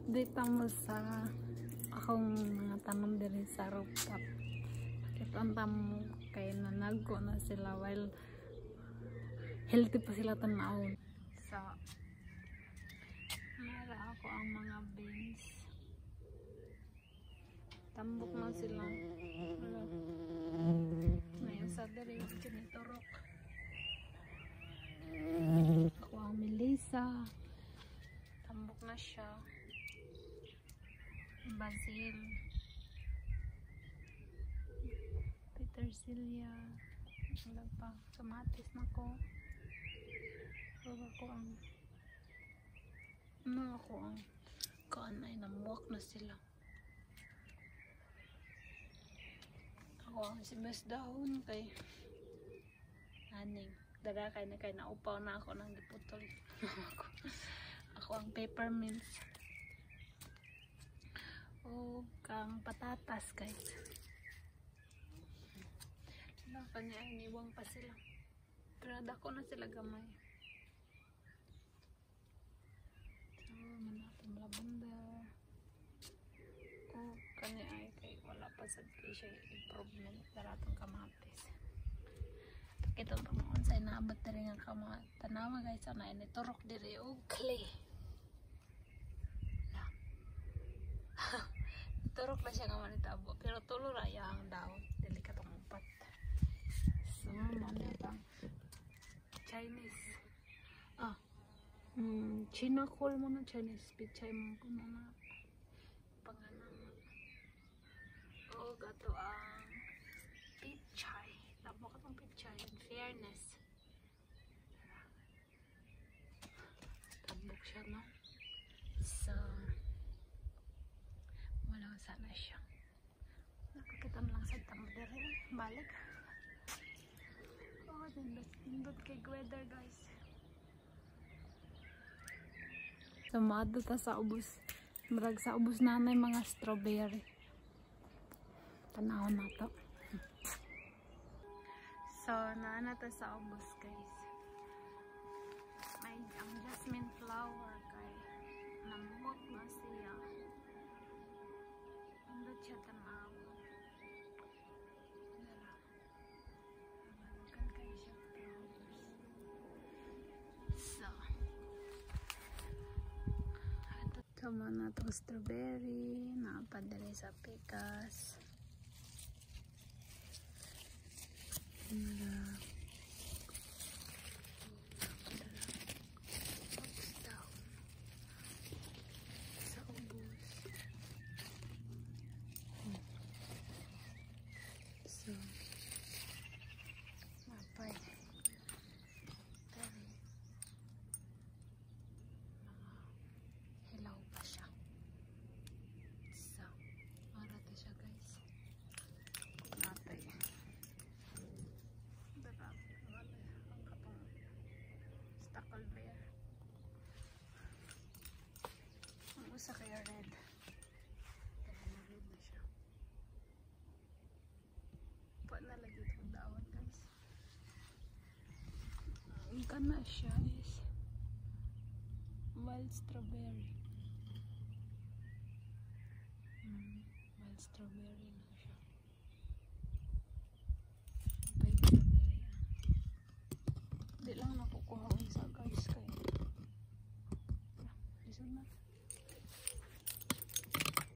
Update mo sa akong mga tanom diri sa rooftop. Kita mo kay nanago na sila while healthy pa sila tan-awon. So, nara ako ang mga beans. Tambok na sila. Wala. Ngayon sa diri kiniturok. Ako ang Melissa. Tambok na siya. Basil. Petersilia. Wala pa. Kamatis na ko. Wala ko ang ano ako ang kaan ay namuwak na sila. Ako ang sibas dahon kay aning dara kay na kay naupaw na ako nang giputol. Ako ang peppermints. O kang patatas, guys. Wala pa niya, iniwang pa sila. Pero dako na sila gamay. So, manatong lavender. O kani ay kay wala pa sad kay siya improvement daratong kamatis. Pakita pa mo unsay naabot diri nga kama tanawa, guys, ana ini turok diri og clay. La. Turok na siya nga manitabo pero tulo ra iyang daon dili katong upat. So, mao na tang Chinese. Ah. China call mo na Chinese pichay mo kuno na pangalan. O gato ang pichay. Tabo ka tong pichay in fairness. Tara. Tabok siya, no? So, wala sana siya. Nakakita na lang sa tamo diri. Balik. Oh, nindot, nindot kay weather, guys. So, maadto ta sa ubos. Murag sa ubos na may mga strawberry. Tanawon na to. So, naa na ta sa ubos, guys. May ang jasmine flower kay namuwak na siya. Nindot siya tanawon. Dara. Kan kay siya flowers. So, ato man na itong strawberry, nakapadali sa pikas. Dara. Ups, down. Sa ubos. So, napay. Dari. Mga hilaw pa siya. So, mara to siya, guys. Natay. Dara, wala ang katong stackelbeer. Ang usa kay red. Dara na red na siya. Pa na lagi itong dawon, guys. Ang kana siya is wild strawberry. Wild strawberry na siya. Pay siya diri, ah. Di lang na